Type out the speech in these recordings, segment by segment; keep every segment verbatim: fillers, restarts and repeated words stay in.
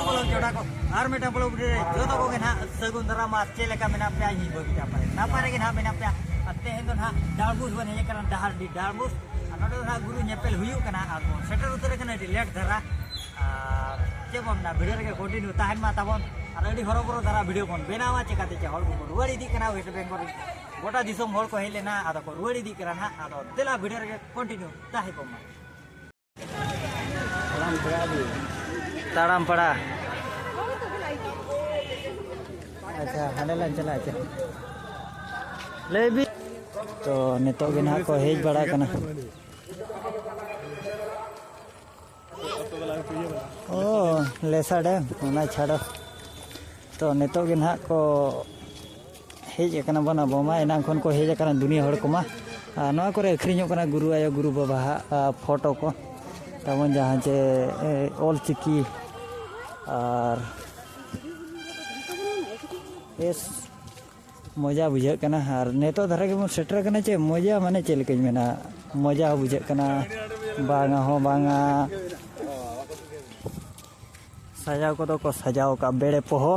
Blog ᱡᱚᱲᱟ ᱠᱚ ᱟᱨ ᱢᱤᱫᱴᱟᱝ ᱵᱞᱚᱜ ᱵᱷᱤᱰᱤᱭᱳ ᱨᱮ ᱡᱚᱛᱚ ᱠᱚᱜᱮ ᱱᱟᱦᱟᱜ ᱥᱟᱹᱜᱩᱱ ᱫᱟᱨᱟᱢ᱾ ᱟᱨ ᱪᱮᱫ ᱞᱮᱠᱟ ᱢᱮᱱᱟᱜ ᱯᱮᱭᱟ? ᱤᱧ ᱵᱷᱟᱹᱜᱤ ᱱᱟᱯᱟᱭ, ᱱᱟᱯᱟᱭ ᱨᱮᱜᱮ ᱱᱟᱦᱟᱜ ᱢᱮᱱᱟᱜ ᱯᱮᱭᱟ᱾ ᱟᱨ ᱛᱮᱦᱮᱧ ᱫᱚ ᱱᱟᱦᱟᱜ ᱰᱟᱞᱵᱩᱥ ᱵᱚᱱ ᱦᱮᱡ ᱟᱠᱟᱱᱟ, ᱰᱟᱦᱟᱨᱰᱤ ᱰᱟᱞᱵᱩᱥ᱾ ᱟᱨ ᱱᱚᱰᱮ ᱫᱚ ᱱᱟᱦᱟᱜ ᱜᱩᱨᱩ ᱧᱮᱯᱮᱞ ᱦᱩᱭᱩᱜ ᱠᱟᱱᱟ᱾ ᱟᱨ ᱵᱚᱱ ᱥᱮᱴᱮᱨ ᱩᱛᱟᱹᱨ ᱟᱠᱟᱱᱟ ᱟᱹᱰᱤ ᱞᱮᱴ ᱫᱷᱟᱨᱟ᱾ ᱟᱨ ᱪᱮᱫ ᱵᱚᱱ ᱢᱮᱱᱟ, ᱵᱷᱤᱰᱤᱭᱳ ᱨᱮᱜᱮ ᱠᱚᱱᱴᱤᱱᱤᱭᱩ ᱛᱟᱦᱮᱱ ᱢᱟ ᱛᱟᱵᱚᱱ᱾ ᱟᱨ ᱟᱹᱰᱤ ᱦᱚᱨᱚᱵᱚᱨᱚ ᱫᱷᱟᱨᱟ ᱵᱷᱤᱰᱤᱭᱳ ᱵᱚᱱ ᱵᱮᱱᱟᱣᱟ, ᱪᱮᱠᱟᱛᱮ ᱪᱮ ᱦᱚᱲ ᱠᱚᱠᱚ ᱨᱩᱣᱟᱹᱲ ᱤᱫᱤᱜ ᱠᱟᱱᱟ ᱳᱭᱮᱥᱴ ᱵᱮᱝᱜᱚᱞ ᱨᱮ᱾ ᱜᱚᱴᱟ ᱫᱤᱥᱚᱢ ᱦᱚᱲ ᱠᱚ ᱦᱮᱡ ᱞᱮᱱᱟ, ᱟᱫᱚ ᱠᱚ ᱨᱩᱣᱟᱹᱲ ᱤᱫᱤᱜ ᱠᱟᱱᱟ ᱱᱟᱦᱟᱜ᱾ ᱟᱫᱚ ᱫᱮᱞᱟ ᱵᱷᱤᱰᱤᱭᱳ ᱨᱮᱜᱮ ᱠᱚᱱᱴᱤᱱᱤᱭᱩ ᱛᱟᱦᱮᱸ ᱠᱚᱜ ᱢᱟ᱾ ᱛᱟᱲᱟᱢ ᱯᱟᱲᱟ᱾ ᱟᱪᱪᱷᱟ, ᱦᱟᱸᱰᱮ ᱞᱟᱝ ᱪᱟᱞᱟᱜᱼᱟ, ᱪᱮ? ᱞᱟᱹᱭ ᱵᱤᱱ᱾ ᱛᱚ, ᱱᱤᱛᱚᱜ ᱜᱮ ᱱᱟᱦᱟᱜ ᱠᱚ ᱦᱮᱡ ᱵᱟᱲᱟᱜ ᱠᱟᱱᱟ᱾ ᱚ, ᱞᱮᱥᱟ ᱰᱮᱢ, ᱚᱱᱟ ᱪᱷᱟᱰᱟ᱾ ᱛᱚ, ᱱᱤᱛᱚᱜ ᱜᱮ ᱱᱟᱦᱟᱜ ᱠᱚ ᱦᱮᱡ ᱟᱠᱟᱱᱟ ᱵᱚᱱ, ᱟᱵᱚ ᱢᱟ ᱮᱱᱟᱝ ᱠᱷᱚᱱ ᱠᱚ ᱦᱮᱡ ᱟᱠᱟᱱᱟ ᱫᱩᱱᱤᱭᱟᱹ ᱦᱚᱲ ᱠᱚᱢᱟ᱾ ᱟᱨ ᱱᱚᱣᱟ ᱠᱚᱨᱮ ᱟᱹᱠᱷᱨᱤᱧᱚᱜ ᱠᱟᱱᱟ ᱜᱩᱨᱩ ᱟᱭᱳ, ᱜᱩᱨᱩ ᱵᱟᱵᱟᱣᱟᱜ, ᱟ, ᱯᱷᱳᱴᱳ ᱠᱚ ᱛᱟᱵᱚᱱ, ᱡᱟᱦᱟᱸ ᱪᱮ, ᱮ, ᱚᱞ ᱪᱤᱠᱤ ᱟᱨ ᱵᱮᱥ ᱢᱚᱡᱟ ᱵᱩᱡᱷᱟᱹᱜ ᱠᱟᱱᱟ᱾ ᱟᱨ ᱱᱤᱛᱚᱜ ᱫᱷᱟᱨᱟ ᱜᱮᱵᱚᱱ ᱥᱮᱴᱮᱨ ᱟᱠᱟᱱᱟ, ᱪᱮ ᱢᱚᱡᱟ ᱢᱟᱱᱮ ᱪᱮᱫ ᱞᱮᱠᱟᱧ ᱢᱮᱱᱟ, ᱢᱚᱡᱟ ᱦᱚᱸ ᱵᱩᱡᱷᱟᱹᱜ ᱠᱟᱱᱟ, ᱵᱟᱝᱟ ᱦᱚᱸ ᱵᱟᱝᱟ᱾ ᱥᱟᱡᱟᱣ ᱠᱚᱫᱚ ᱠᱚ ᱥᱟᱡᱟᱣ ᱟᱠᱟᱫ ᱵᱮᱲᱮ ᱯᱚᱦᱚ᱾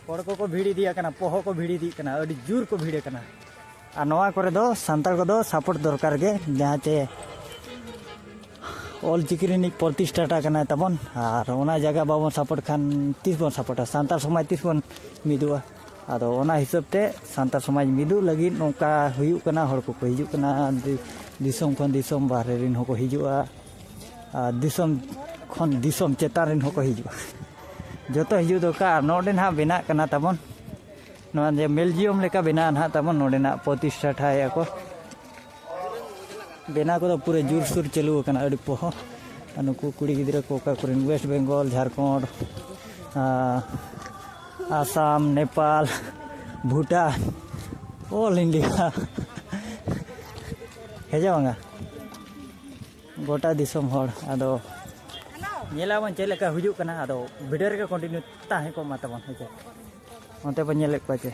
ᱦᱚᱲ ᱠᱚᱠᱚ ᱵᱷᱤᱲ ᱤᱫᱤ ᱟᱠᱟᱱᱟ, ᱯᱚᱦᱚ ᱠᱚ ᱵᱷᱤᱲ ᱤᱫᱤᱜ ᱠᱟᱱᱟ, ᱟᱹᱰᱤ ᱡᱳᱨ ᱠᱚ ᱵᱷᱤᱲ ᱟᱠᱟᱱᱟ᱾ ᱟᱨ ᱱᱚᱣᱟ ᱠᱚᱨᱮ ᱫᱚ ᱥᱟᱱᱛᱟᱲ ᱠᱚᱫᱚ ᱥᱟᱯᱳᱨᱴ ᱫᱚᱨᱠᱟᱨ ᱜᱮ, ᱡᱟᱦᱟᱸ ᱪᱮ ᱚᱞ ᱪᱤᱠᱤ ᱨᱤᱱᱤᱡ ᱯᱨᱚᱛᱤᱥᱴᱷᱟᱴᱟ ᱠᱟᱱᱟᱭ ᱛᱟᱵᱚᱱ᱾ ᱟᱨ ᱚᱱᱟ ᱡᱟᱭᱜᱟ ᱵᱟᱵᱚᱱ ᱥᱟᱯᱳᱨᱴ ᱠᱷᱟᱱ ᱛᱤᱥ ᱵᱚᱱ ᱥᱟᱯᱳᱨᱴᱟ? ᱥᱟᱱᱛᱟᱲ ᱥᱚᱢᱟᱡᱽ ᱛᱤᱥ ᱵᱚᱱ ᱢᱤᱫᱚᱜᱼᱟ? ᱟᱫᱚ ᱚᱱᱟ ᱦᱤᱥᱟᱹᱵ ᱛᱮ ᱥᱟᱱᱛᱟᱲ ᱥᱚᱢᱟᱡᱽ ᱢᱤᱫᱚᱜ ᱞᱟᱹᱜᱤᱫ ᱱᱚᱝᱠᱟ ᱦᱩᱭᱩᱜ ᱠᱟᱱᱟ, ᱦᱚᱲ ᱠᱚᱠᱚ ᱦᱤᱡᱩᱜ ᱠᱟᱱᱟ, ᱫᱤ-, ᱫᱤᱥᱚᱢ ᱠᱷᱚᱱ ᱫᱤᱥᱚᱢ, ᱵᱟᱦᱨᱮ ᱨᱮᱱ ᱦᱚᱸᱠᱚ ᱦᱤᱡᱩᱜᱼᱟ, ᱟᱨ ᱫᱤᱥᱚᱢ ᱠᱷᱚᱱ ᱫᱤᱥᱚᱢ ᱪᱮᱛᱟᱱ ᱨᱮᱱ ᱦᱚᱸᱠᱚ ᱦᱤᱡᱩᱜᱼᱟ᱾ ᱡᱚᱛᱚ ᱦᱤᱡᱩᱜ ᱫᱚᱨᱠᱟᱨ᱾ ᱟᱨ ᱱᱚᱰᱮ ᱱᱟᱦᱟᱜ ᱵᱮᱱᱟᱜ ᱠᱟᱱᱟ ᱛᱟᱵᱚᱱ, ᱱᱚᱣᱟ ᱡᱮ ᱢᱮᱞᱡᱤᱭᱚᱢ ᱞᱮᱠᱟ ᱵᱮᱱᱟᱜᱼᱟ ᱱᱟᱦᱟᱜ ᱛᱟᱵᱚᱱ, ᱱᱚᱰᱮᱱᱟᱜ ᱯᱨᱚᱛᱤᱥᱴᱷᱟᱴᱷᱟᱭᱮᱫᱼᱟ ᱠᱚ᱾ ᱵᱮᱱᱟᱣ ᱠᱚᱫᱚ ᱯᱩᱨᱟᱹ ᱡᱳᱨᱥᱳᱨ ᱪᱟᱹᱞᱩ ᱟᱠᱟᱱᱟ, ᱟᱹᱰᱤ ᱯᱚᱦᱚ᱾ ᱟᱨ ᱱᱩᱠᱩ ᱠᱩᱲᱤ ᱜᱤᱫᱽᱨᱟᱹ ᱠᱚ ᱚᱠᱟ ᱠᱚᱨᱮᱱ, ᱳᱭᱮᱥᱴ ᱵᱮᱝᱜᱚᱞ, ᱡᱷᱟᱲᱠᱷᱚᱸᱰ, ᱟᱸ, ᱟᱥᱟᱢ, ᱱᱮᱯᱟᱞ, ᱵᱷᱩᱴᱟᱱ, ᱚᱞ ᱤᱱᱰᱤᱭᱟ᱾ ᱦᱮᱸ ᱥᱮ ᱵᱟᱝᱟ? ᱜᱚᱴᱟ ᱫᱤᱥᱚᱢ ᱦᱚᱲ᱾ ᱟᱫᱚ ᱧᱮᱞᱟᱵᱚᱱ ᱪᱮᱫ ᱞᱮᱠᱟ ᱦᱩᱭᱩᱜ ᱠᱟᱱᱟ᱾ ᱟᱫᱚ ᱵᱷᱤᱰᱤᱭᱳ ᱨᱮᱜᱮ ᱠᱚᱱᱴᱤᱱᱤᱭᱩ ᱛᱟᱦᱮᱸ ᱠᱚᱜ ᱢᱟ ᱛᱟᱵᱚᱱ, ᱦᱮᱸ ᱪᱮ? ᱚᱱᱛᱮ ᱵᱚᱱ ᱧᱮᱞᱮᱫ ᱠᱚᱣᱟ ᱪᱮ?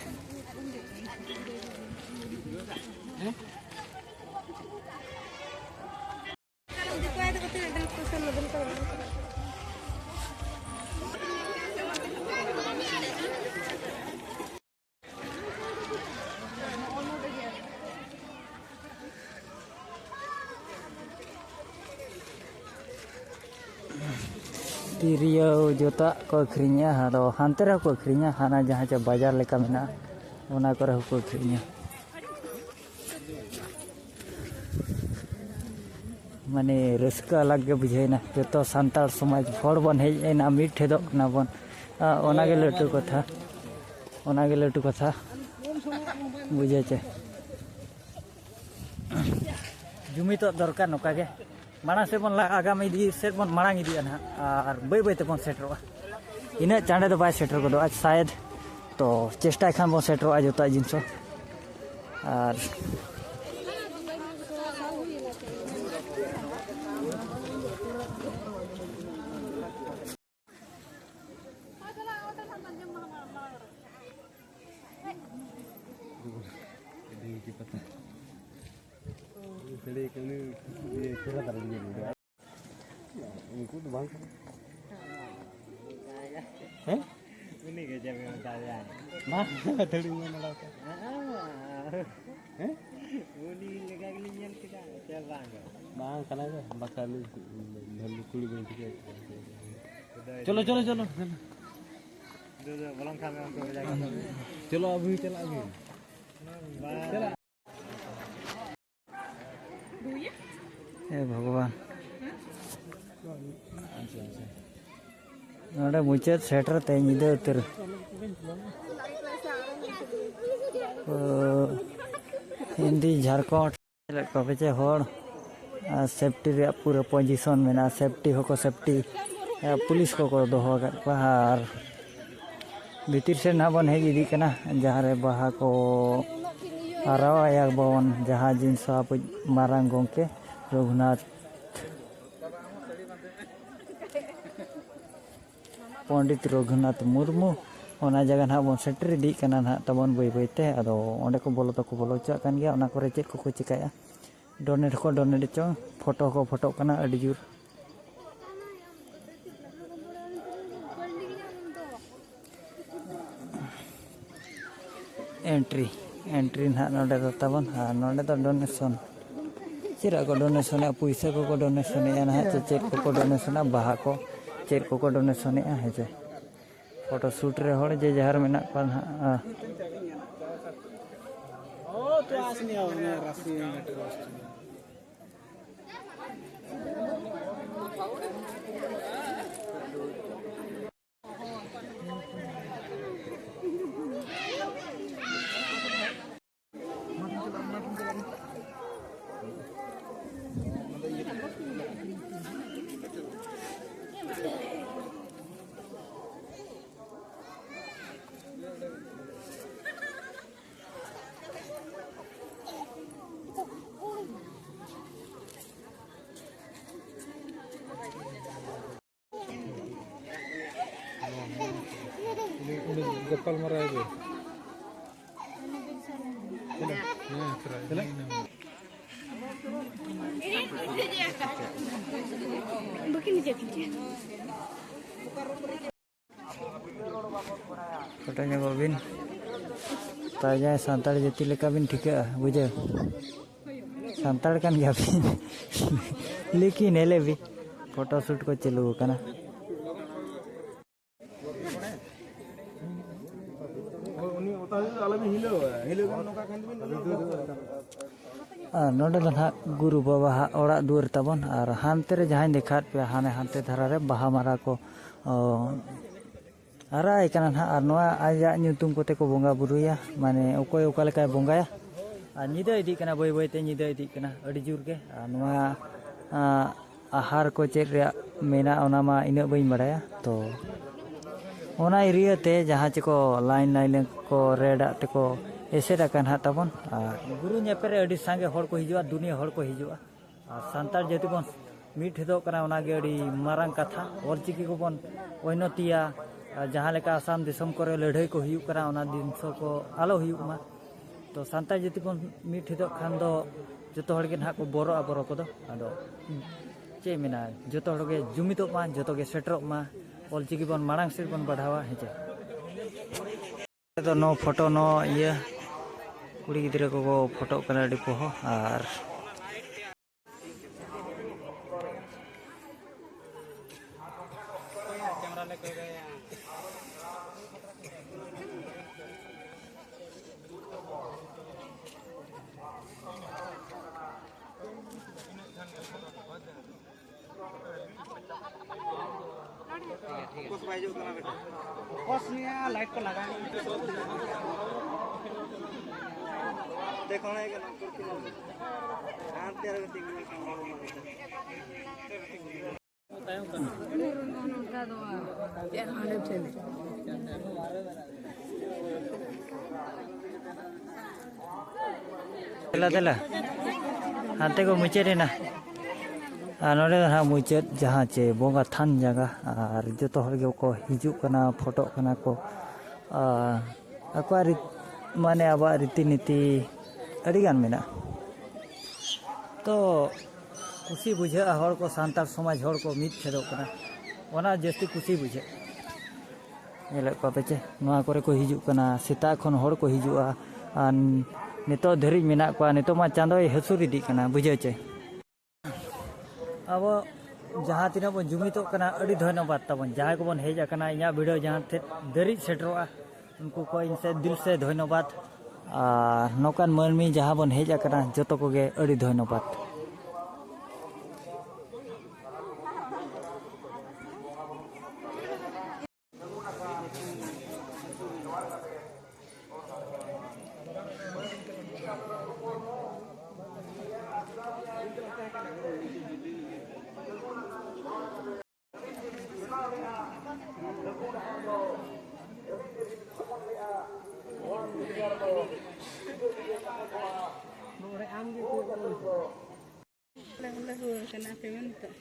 ᱛᱤᱨᱭᱳ ᱡᱚᱛᱚᱣᱟᱜ ᱠᱚ ᱟᱹᱠᱷᱨᱤᱧᱟ᱾ ᱟᱫᱚ ᱦᱟᱱᱛᱮ ᱨᱮᱦᱚᱸ ᱠᱚ ᱟᱹᱠᱷᱨᱤᱧᱟ, ᱦᱟᱱᱟ ᱡᱟᱦᱟᱸ ᱪᱮ ᱵᱟᱡᱟᱨ ᱞᱮᱠᱟ ᱢᱮᱱᱟᱜᱼᱟ, ᱚᱱᱟ ᱠᱚᱨᱮ ᱦᱚᱸᱠᱚ ᱟᱹᱠᱷᱨᱤᱧᱟ᱾ ᱢᱟᱱᱮ ᱨᱟᱹᱥᱠᱟᱹ ᱟᱞᱟᱜᱽ ᱜᱮ ᱵᱩᱡᱷᱟᱹᱣᱮᱱᱟ᱾ ᱡᱚᱛᱚ ᱥᱟᱱᱛᱟᱲ ᱥᱚᱢᱟᱡᱽ ᱦᱚᱲ ᱵᱚᱱ ᱦᱮᱡ ᱮᱱᱟ, ᱢᱤᱫ ᱴᱷᱮᱫᱚᱜ ᱠᱟᱱᱟ ᱵᱚᱱ᱾ ᱟ, ᱚᱱᱟᱜᱮ ᱞᱟᱹᱴᱩ ᱠᱟᱛᱷᱟ, ᱚᱱᱟᱜᱮ ᱞᱟᱹᱴᱩ ᱠᱟᱛᱷᱟ᱾ ᱵᱩᱡᱷᱟᱹᱣ ᱪᱮ? ᱡᱩᱢᱤᱫᱚᱜ ᱫᱚᱨᱠᱟᱨ ᱱᱚᱝᱠᱟ ᱜᱮ᱾ ᱢᱟᱲᱟᱝ ᱥᱮᱫ ᱵᱚᱱ ᱞᱟᱦᱟ, ᱟᱜᱟᱢ ᱤᱫᱤ ᱥᱮᱫ ᱵᱚᱱ ᱢᱟᱲᱟᱝ ᱤᱫᱤᱜᱼᱟ ᱱᱟᱦᱟᱜ, ᱟᱨ ᱵᱟᱹᱭ ᱵᱟᱹᱭ ᱛᱮᱵᱚᱱ ᱥᱮᱴᱮᱨᱚᱜᱼᱟ᱾ ᱤᱱᱟᱹᱜ ᱪᱟᱬᱮ ᱫᱚ ᱵᱟᱭ ᱥᱮᱴᱮᱨ ᱜᱚᱫᱚᱜᱼᱟ, ᱥᱟᱭᱮᱫ᱾ ᱛᱚ ᱪᱮᱥᱴᱟᱭ ᱠᱷᱟᱱ ᱵᱚᱱ ᱥᱮᱴᱮᱨᱚᱜᱼᱟ ᱡᱚᱛᱚᱣᱟᱜ ᱡᱤᱱᱤᱥ ᱦᱚᱸ᱾ ᱟᱨ ᱩᱱᱠᱩ ᱫᱚ ᱵᱟᱝ ᱠᱟᱱᱟ᱾ ᱦᱮᱸ? ᱩᱱᱤ ᱜᱮ ᱡᱮ ᱢᱮᱱ ᱫᱟᱲᱮᱭᱟᱭ᱾ ᱢᱟ, ᱟᱹᱛᱷᱟᱹᱲᱤ ᱢᱮ ᱱᱚᱰᱮ ᱠᱷᱚᱱ᱾ ᱦᱮᱸ? ᱩᱱᱤ ᱞᱮᱠᱟ ᱜᱮᱞᱤᱧ ᱧᱮᱞ ᱠᱮᱫᱟ, ᱥᱮ ᱵᱟᱝ? ᱵᱟᱝ ᱠᱟᱱᱟ ᱜᱮ, ᱵᱟᱠᱷᱟᱱ ᱩᱱᱤ ᱵᱷᱟᱹᱞᱩ ᱠᱩᱲᱤ ᱵᱟᱹᱧ ᱴᱷᱤᱠᱟᱹᱭᱮᱫ ᱠᱚᱣᱟ᱾ ᱪᱚᱞᱚ, ᱪᱚᱞᱚ, ᱪᱚᱞᱚ᱾ ᱫᱩ ᱫᱩ ᱵᱚᱞᱚᱱ ᱠᱷᱟᱱ ᱩᱱᱠᱩ ᱵᱷᱮᱡᱟ ᱠᱟᱠᱚ ᱢᱮ᱾ ᱪᱚᱞᱚ, ᱟᱹᱵᱤᱱ ᱪᱟᱞᱟᱜ ᱵᱤᱱ᱾ ᱵᱟᱝ᱾ ᱦᱮ ᱵᱷᱚᱜᱚᱵᱟᱱ᱾ ᱱᱚᱰᱮ ᱢᱩᱪᱟᱹᱫ ᱥᱮᱴᱮᱨ ᱛᱮ ᱧᱤᱫᱟᱹ ᱩᱛᱟᱹᱨ᱾ ᱚ, ᱦᱤᱱᱫᱤ ᱡᱷᱟᱲᱠᱷᱚᱸᱰ᱾ ᱧᱮᱞᱮᱫ ᱠᱚᱣᱟ ᱯᱮ ᱪᱮ ᱦᱚᱲ, ᱟᱨ ᱥᱮᱯᱴᱤ ᱨᱮᱭᱟᱜ ᱯᱩᱨᱟᱹ ᱯᱚᱡᱤᱥᱚᱱ ᱢᱮᱱᱟᱜᱼᱟ, ᱥᱮᱯᱴᱤ ᱦᱚᱸᱠᱚ ᱥᱮᱯᱴᱤ, ᱟᱨ ᱯᱩᱞᱤᱥ ᱠᱚᱠᱚ ᱫᱚᱦᱚ ᱟᱠᱟᱫ ᱠᱚᱣᱟ᱾ ᱟᱨ ᱵᱷᱤᱛᱤᱨ ᱥᱮᱫ ᱱᱟᱦᱟᱜ ᱵᱚᱱ ᱦᱮᱡ ᱤᱫᱤᱜ ᱠᱟᱱᱟ, ᱡᱟᱦᱟᱸ ᱨᱮ ᱵᱟᱦᱟ ᱠᱚ ᱟᱨᱟᱣ ᱟᱭᱟ ᱵᱚᱱ, ᱡᱟᱦᱟᱸ ᱡᱤᱱᱤᱥ ᱟᱵᱚᱭᱤᱡ ᱢᱟᱨᱟᱝ ᱜᱚᱢᱠᱮ ᱨᱚᱜᱷᱩᱱᱟᱛᱷ ᱯᱚᱱᱰᱤᱛ ᱨᱚᱜᱷᱩᱱᱟᱛᱷ ᱢᱩᱨᱢᱩ, ᱚᱱᱟ ᱡᱟᱭᱜᱟ ᱱᱟᱦᱟᱜ ᱵᱚᱱ ᱥᱮᱴᱮᱨ ᱤᱫᱤᱜ ᱠᱟᱱᱟ ᱱᱟᱦᱟᱜ ᱛᱟᱵᱚᱱ ᱵᱟᱹᱭ ᱵᱟᱹᱭ ᱛᱮ᱾ ᱟᱫᱚ ᱚᱸᱰᱮ ᱠᱚ ᱵᱚᱞᱚ ᱫᱚᱠᱚ ᱵᱚᱞᱚ ᱦᱚᱪᱚᱣᱟᱜ ᱠᱟᱱ ᱜᱮᱭᱟ, ᱚᱱᱟ ᱠᱚᱨᱮ ᱪᱮᱫ ᱠᱚᱠᱚ ᱪᱤᱠᱟᱹᱭᱟ, ᱰᱚᱱᱮᱴ ᱦᱚᱸᱠᱚ ᱰᱚᱱᱮᱴ ᱪᱚᱝ, ᱯᱷᱳᱴᱳ ᱦᱚᱸᱠᱚ ᱯᱷᱳᱴᱳᱜ ᱠᱟᱱᱟ ᱟᱹᱰᱤ ᱡᱳᱨ᱾ ᱮᱱᱴᱨᱤ, ᱮᱱᱴᱨᱤ ᱱᱟᱦᱟᱜ ᱱᱚᱰᱮ ᱫᱚ ᱛᱟᱵᱚᱱ, ᱟᱨ ᱱᱚᱰᱮ ᱫᱚ ᱰᱚᱱᱮᱥᱚᱱ᱾ ᱪᱮᱫᱟᱜ ᱠᱚ ᱰᱚᱱᱮᱥᱚᱱᱮᱜᱼᱟ? ᱯᱩᱭᱥᱟᱹ ᱠᱚᱠᱚ ᱰᱚᱱᱮᱥᱚᱱᱮᱜᱼᱟ ᱱᱟᱦᱟᱜ, ᱪᱮ ᱪᱮᱫ ᱠᱚᱠᱚ ᱰᱚᱱᱮᱥᱚᱱᱟ? ᱵᱟᱦᱟ ᱠᱚ, ᱪᱮᱫ ᱠᱚᱠᱚ ᱰᱳᱱᱮᱥᱚᱱᱮᱜᱼᱟ, ᱦᱮᱸ ᱥᱮ᱾ ᱯᱷᱳᱴᱳ ᱥᱩᱴ ᱨᱮ ᱦᱚᱲ ᱡᱮ ᱡᱟᱦᱟᱸ ᱨᱮ ᱢᱮᱱᱟᱜ ᱠᱚᱣᱟ ᱱᱟᱦᱟᱜ᱾ ᱜᱟᱯᱟᱞ ᱢᱟᱨᱟᱣ ᱜᱮ᱾ ᱯᱷᱳᱴᱳ ᱧᱚᱜᱚᱜ ᱵᱤᱱ᱾ ᱛᱟᱭ ᱡᱟᱦᱟᱸᱭ ᱥᱟᱱᱛᱟᱲ ᱡᱟᱹᱛᱤ ᱞᱮᱠᱟ ᱵᱤᱱ ᱴᱷᱤᱠᱟᱹᱜᱼᱟ, ᱵᱩᱡᱷᱟᱹᱣ᱾ ᱥᱟᱱᱛᱟᱲ ᱠᱟᱱ ᱜᱮᱭᱟ ᱵᱤᱱ᱾ ᱞᱮᱠᱤᱱ ᱦᱮᱞᱮ ᱵᱤ ᱯᱷᱳᱴᱳ ᱥᱩᱴ ᱠᱚ ᱪᱟᱹᱞᱩ ᱟᱠᱟᱱᱟ᱾ ᱟᱨ ᱱᱚᱰᱮ ᱫᱚ ᱱᱟᱦᱟᱜ ᱜᱩᱨᱩ ᱵᱟᱵᱟᱣᱟᱜ ᱚᱲᱟᱜ ᱫᱩᱣᱟᱹᱨ ᱛᱟᱵᱚᱱ, ᱟᱨ ᱦᱟᱱᱛᱮ ᱨᱮ ᱡᱟᱦᱟᱸᱧ ᱫᱮᱠᱷᱟᱣᱟᱫ ᱯᱮᱭᱟ, ᱦᱟᱱᱮ ᱦᱟᱱᱛᱮ ᱫᱷᱟᱨᱟ ᱨᱮ ᱵᱟᱦᱟ ᱢᱟᱞᱟ ᱠᱚ, ᱚ, ᱟᱨᱟᱜ ᱟᱭ ᱠᱟᱱᱟ ᱱᱟᱦᱟᱜ, ᱟᱨ ᱱᱚᱣᱟ ᱟᱡᱟᱜ ᱧᱩᱛᱩᱢ ᱠᱚᱛᱮ ᱠᱚ ᱵᱚᱸᱜᱟ ᱵᱩᱨᱩᱭᱟ, ᱢᱟᱱᱮ ᱚᱠᱚᱭ ᱚᱠᱟ ᱞᱮᱠᱟᱭ ᱵᱚᱸᱜᱟᱭᱟ᱾ ᱟᱨ ᱧᱤᱫᱟᱹ ᱤᱫᱤᱜ ᱠᱟᱱᱟ, ᱵᱟᱹᱭ ᱵᱟᱹᱭ ᱛᱮ ᱧᱤᱫᱟᱹ ᱤᱫᱤᱜ ᱠᱟᱱᱟ ᱟᱹᱰᱤ ᱡᱳᱨ ᱜᱮ᱾ ᱟᱨ ᱱᱚᱣᱟ, ᱟᱸ, ᱟᱦᱟᱨ ᱠᱚ ᱪᱮᱫ ᱨᱮᱭᱟᱜ ᱢᱮᱱᱟᱜᱼᱟ, ᱚᱱᱟ ᱢᱟ ᱤᱱᱟᱹᱜ ᱵᱟᱹᱧ ᱵᱟᱲᱟᱭᱟ᱾ ᱛᱚ, ᱚᱱᱟ ᱮᱨᱤᱭᱟ ᱛᱮ ᱡᱟᱦᱟᱸ ᱪᱮ ᱠᱚ ᱞᱟᱭᱤᱱ ᱞᱟᱭᱤᱱ ᱠᱚ ᱨᱮᱰ ᱟᱜ ᱛᱮᱠᱚ ᱮᱥᱮᱫ ᱟᱠᱟᱱ ᱦᱟᱸᱜ ᱛᱟᱵᱚᱱ᱾ ᱟᱨ ᱜᱩᱨᱩ ᱧᱮᱯᱮᱞ ᱨᱮ ᱟᱹᱰᱤ ᱥᱟᱸᱜᱮ ᱦᱚᱲ ᱠᱚ ᱦᱤᱡᱩᱜᱼᱟ, ᱫᱩᱱᱤᱭᱟᱹ ᱦᱚᱲ ᱠᱚ ᱦᱤᱡᱩᱜᱼᱟ᱾ ᱟᱨ ᱥᱟᱱᱛᱟᱲ ᱡᱟᱹᱛᱤ ᱵᱚᱱ ᱢᱤᱫ ᱴᱷᱮᱫᱚᱜ ᱠᱟᱱᱟ, ᱚᱱᱟᱜᱮ ᱟᱹᱰᱤ ᱢᱟᱨᱟᱝ ᱠᱟᱛᱷᱟ᱾ ᱚᱞᱪᱤᱠᱤ ᱠᱚᱵᱚᱱ ᱩᱱᱱᱚᱛᱤᱭᱟ, ᱟᱨ ᱡᱟᱦᱟᱸ ᱞᱮᱠᱟ ᱟᱥᱟᱢ ᱫᱤᱥᱚᱢ ᱠᱚᱨᱮ ᱞᱟᱹᱲᱦᱟᱹᱭ ᱠᱚ ᱦᱩᱭᱩᱜ ᱠᱟᱱᱟ, ᱚᱱᱟ ᱫᱤᱱ ᱠᱚ ᱟᱞᱚ ᱦᱩᱭᱩᱜ ᱢᱟ᱾ ᱛᱚ, ᱥᱟᱱᱛᱟᱲ ᱡᱟᱹᱛᱤ ᱵᱚᱱ ᱢᱤᱫ ᱴᱷᱮᱫᱚᱜ ᱠᱷᱟᱱ ᱫᱚ ᱡᱚᱛᱚ ᱦᱚᱲ ᱜᱮ ᱱᱟᱦᱟᱜ ᱠᱚ ᱵᱚᱨᱚᱜᱼᱟ, ᱵᱚᱨᱚ ᱠᱚᱫᱚ᱾ ᱟᱫᱚ ᱪᱮᱫ ᱢᱮᱱᱟ, ᱡᱚᱛᱚ ᱦᱚᱲ ᱜᱮ ᱡᱩᱢᱤᱫᱚᱜ ᱢᱟ, ᱡᱚᱛᱚ ᱜᱮ ᱥᱮᱴᱮᱨᱚᱜ ᱢᱟ, ᱚᱞᱪᱤᱠᱤ ᱵᱚᱱ ᱢᱟᱲᱟᱝ ᱥᱮᱫ ᱵᱚᱱ ᱵᱟᱲᱦᱟᱣᱟ, ᱦᱮᱸ ᱪᱮ? ᱫᱚ ᱱᱚ ᱯᱷᱳᱴᱳ, ᱱᱚ ᱤᱭᱟᱹ ᱠᱩᱲᱤ ᱜᱤᱫᱽᱨᱟᱹ ᱠᱚᱠᱚ ᱯᱷᱳᱴᱳᱜ ᱠᱟᱱᱟ ᱟᱹᱰᱤ ᱯᱚᱦᱚ᱾ ᱟᱨ ᱯᱷᱳᱠᱟᱥ ᱵᱟᱭ ᱦᱤᱡᱩᱜ ᱠᱟᱱᱟ ᱵᱮᱴᱟ᱾ ᱯᱷᱳᱠᱟᱥ ᱱᱤᱭᱟᱹ ᱞᱟᱭᱤᱴ ᱠᱚ ᱞᱟᱜᱟᱣ᱾ ᱫᱮᱠᱷᱚ ᱱᱟ ᱮᱠ ᱱᱚᱢᱵᱚᱨ ᱠᱤ ᱦᱟᱱᱛᱮ ᱨᱮ ᱛᱤᱸᱜᱩ ᱟᱠᱟᱱ ᱦᱚᱲ ᱢᱟ ᱵᱮᱴᱟ᱾ ᱫᱮᱞᱟ, ᱫᱮᱞᱟ᱾ ᱦᱟᱱᱛᱮ ᱠᱚ ᱢᱩᱪᱟᱹᱫ ᱮᱱᱟ᱾ ᱟᱨ ᱱᱚᱰᱮ ᱫᱚ ᱦᱟᱸᱜ ᱢᱩᱪᱟᱹᱫ ᱡᱟᱦᱟᱸ ᱪᱮ ᱵᱚᱸᱜᱟ ᱛᱷᱟᱱ ᱡᱟᱭᱜᱟ, ᱟᱨ ᱡᱚᱛᱚ ᱦᱚᱲ ᱜᱮᱠᱚ ᱦᱤᱡᱩᱜ ᱠᱟᱱᱟ, ᱯᱷᱳᱴᱳᱜ ᱠᱟᱱᱟ ᱠᱚ᱾ ᱟᱨ ᱟᱠᱚᱣᱟᱜ ᱨᱤᱛ-, ᱢᱟᱱᱮ ᱟᱵᱚᱣᱟᱜ ᱨᱤᱛᱤ ᱱᱤᱛᱤ ᱟᱹᱰᱤᱜᱟᱱ ᱢᱮᱱᱟᱜᱼᱟ᱾ ᱛᱚ ᱠᱩᱥᱤ ᱵᱩᱡᱷᱟᱹᱜᱼᱟ, ᱦᱚᱲ ᱠᱚ, ᱥᱟᱱᱛᱟᱲ ᱥᱚᱢᱟᱡᱽ ᱦᱚᱲ ᱠᱚ ᱢᱤᱫ ᱯᱷᱮᱫᱚᱜ ᱠᱟᱱᱟ, ᱚᱱᱟ ᱡᱟᱹᱥᱛᱤ ᱠᱩᱥᱤ ᱵᱩᱡᱷᱟᱹᱜᱼᱟ᱾ ᱧᱮᱞᱮᱫ ᱠᱚᱣᱟ ᱯᱮ ᱪᱮ, ᱱᱚᱣᱟ ᱠᱚᱨᱮ ᱠᱚ ᱦᱤᱡᱩᱜ ᱠᱟᱱᱟ, ᱥᱮᱛᱟᱜ ᱠᱷᱚᱱ ᱦᱚᱲ ᱠᱚ ᱦᱤᱡᱩᱜᱼᱟ, ᱟᱨ ᱱᱤᱛᱚᱜ ᱫᱷᱟᱹᱨᱤᱡ ᱢᱮᱱᱟᱜ ᱠᱚᱣᱟ᱾ ᱱᱤᱛᱚᱜ ᱢᱟ ᱪᱟᱸᱫᱳᱭ ᱦᱟᱹᱥᱩᱨ ᱤᱫᱤᱜ ᱠᱟᱱᱟ, ᱵᱩᱡᱷᱟᱹᱣ ᱪᱮ᱾ ᱟᱵᱚ ᱡᱟᱦᱟᱸ ᱛᱤᱱᱟᱹᱜ ᱵᱚᱱ ᱡᱩᱢᱤᱫᱚᱜ ᱠᱟᱱᱟ, ᱟᱹᱰᱤ ᱫᱷᱚᱱᱭᱚᱵᱟᱫ ᱛᱟᱵᱚᱱ᱾ ᱡᱟᱦᱟᱸᱭ ᱠᱚᱵᱚᱱ ᱦᱮᱡ ᱟᱠᱟᱱᱟ, ᱤᱧᱟᱹᱜ ᱵᱷᱤᱰᱤᱭᱳ ᱡᱟᱦᱟᱸ ᱴᱷᱮᱱ ᱫᱷᱟᱹᱨᱤᱡ ᱥᱮᱴᱮᱨᱚᱜᱼᱟ, ᱩᱱᱠᱩ ᱠᱚ ᱤᱧ ᱥᱮᱫ ᱫᱤᱞ ᱥᱮ ᱫᱷᱚᱱᱭᱚᱵᱟᱫ᱾ ᱟᱨ ᱱᱚᱝᱠᱟᱱ ᱢᱟᱹᱱᱢᱤ ᱡᱟᱦᱟᱸ ᱵᱚᱱ ᱦᱮᱡ ᱟᱠᱟᱱᱟ, ᱡᱚᱛᱚ ᱠᱚᱜᱮ ᱟᱹᱰᱤ ᱫᱷᱚᱱᱭᱚᱵᱟᱫ᱾ ᱟᱞᱮ ᱦᱚᱸᱞᱮ ᱨᱩᱣᱟᱹᱲ ᱠᱟᱱᱟ, ᱟᱯᱮ ᱢᱟ ᱱᱤᱛᱚᱜ᱾